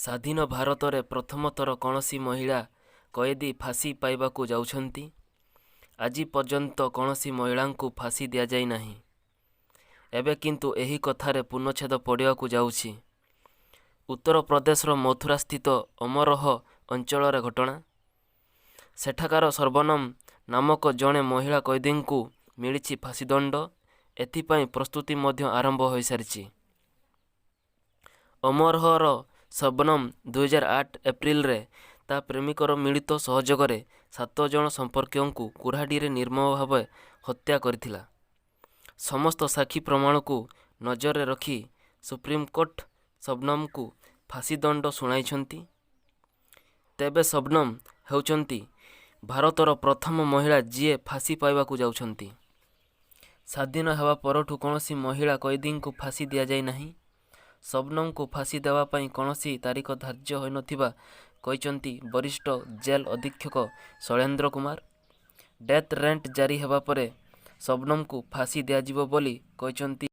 ସ୍ୱାଧୀନ ଭାରତରେ ପ୍ରଥମ ଥର କୌଣସି ମହିଳା କଏଦୀ ଫାଶୀ ପାଇବାକୁ ଯାଉଛନ୍ତି। ଆଜି ପର୍ଯ୍ୟନ୍ତ କୌଣସି ମହିଳାଙ୍କୁ ଫାଶୀ ଦିଆଯାଇ ନାହିଁ। ଏବେ କିନ୍ତୁ ଏହି କଥାରେ ପୂର୍ଣ୍ଣଚ୍ଛେଦ ପଡ଼ିବାକୁ ଯାଉଛି। ଉତ୍ତରପ୍ରଦେଶର ମଥୁରାସ୍ଥିତ ଅମରୋହ ଅଞ୍ଚଳର ଘଟଣା। ସେଠାକାର ଶବନମ ନାମକ ଜଣେ ମହିଳା କଏଦୀଙ୍କୁ ମିଳିଛି ଫାଶୀଦଣ୍ଡ। ଏଥିପାଇଁ ପ୍ରସ୍ତୁତି ମଧ୍ୟ ଆରମ୍ଭ ହୋଇସାରିଛି। ଅମରୋହର ଶବନମ 2008 ଏପ୍ରିଲରେ ତା ପ୍ରେମିକର ମିଳିତ ସହଯୋଗରେ 7 ଜଣ ସମ୍ପର୍କୀୟଙ୍କୁ କୁରାଢ଼ୀରେ ନିର୍ମମ ଭାବେ ହତ୍ୟା କରିଥିଲା। ସମସ୍ତ ସାକ୍ଷୀ ପ୍ରମାଣକୁ ନଜରରେ ରଖି ସୁପ୍ରିମକୋର୍ଟ ଶବନମକୁ ଫାଶୀଦଣ୍ଡ ଶୁଣାଇଛନ୍ତି। ତେବେ ଶବନମ ହେଉଛନ୍ତି ଭାରତର ପ୍ରଥମ ମହିଳା, ଯିଏ ଫାଶୀ ପାଇବାକୁ ଯାଉଛନ୍ତି। ସ୍ୱାଧୀନ ହେବା ପରଠୁ କୌଣସି ମହିଳା କଏଦୀଙ୍କୁ ଫାଶୀ ଦିଆଯାଇ ନାହିଁ। ଶବନମଙ୍କୁ ଫାଶୀ ଦେବା ପାଇଁ କୌଣସି ତାରିଖ ଧାର୍ଯ୍ୟ ହୋଇନଥିବା କହିଛନ୍ତି ବରିଷ୍ଠ ଜେଲ ଅଧୀକ୍ଷକ ଶୈଳେନ୍ଦ୍ର କୁମାର। ଡେଥ୍ ୱାରେଣ୍ଟ ଜାରି ହେବା ପରେ ଶବନମଙ୍କୁ ଫାଶୀ ଦିଆଯିବ ବୋଲି କହିଛନ୍ତି।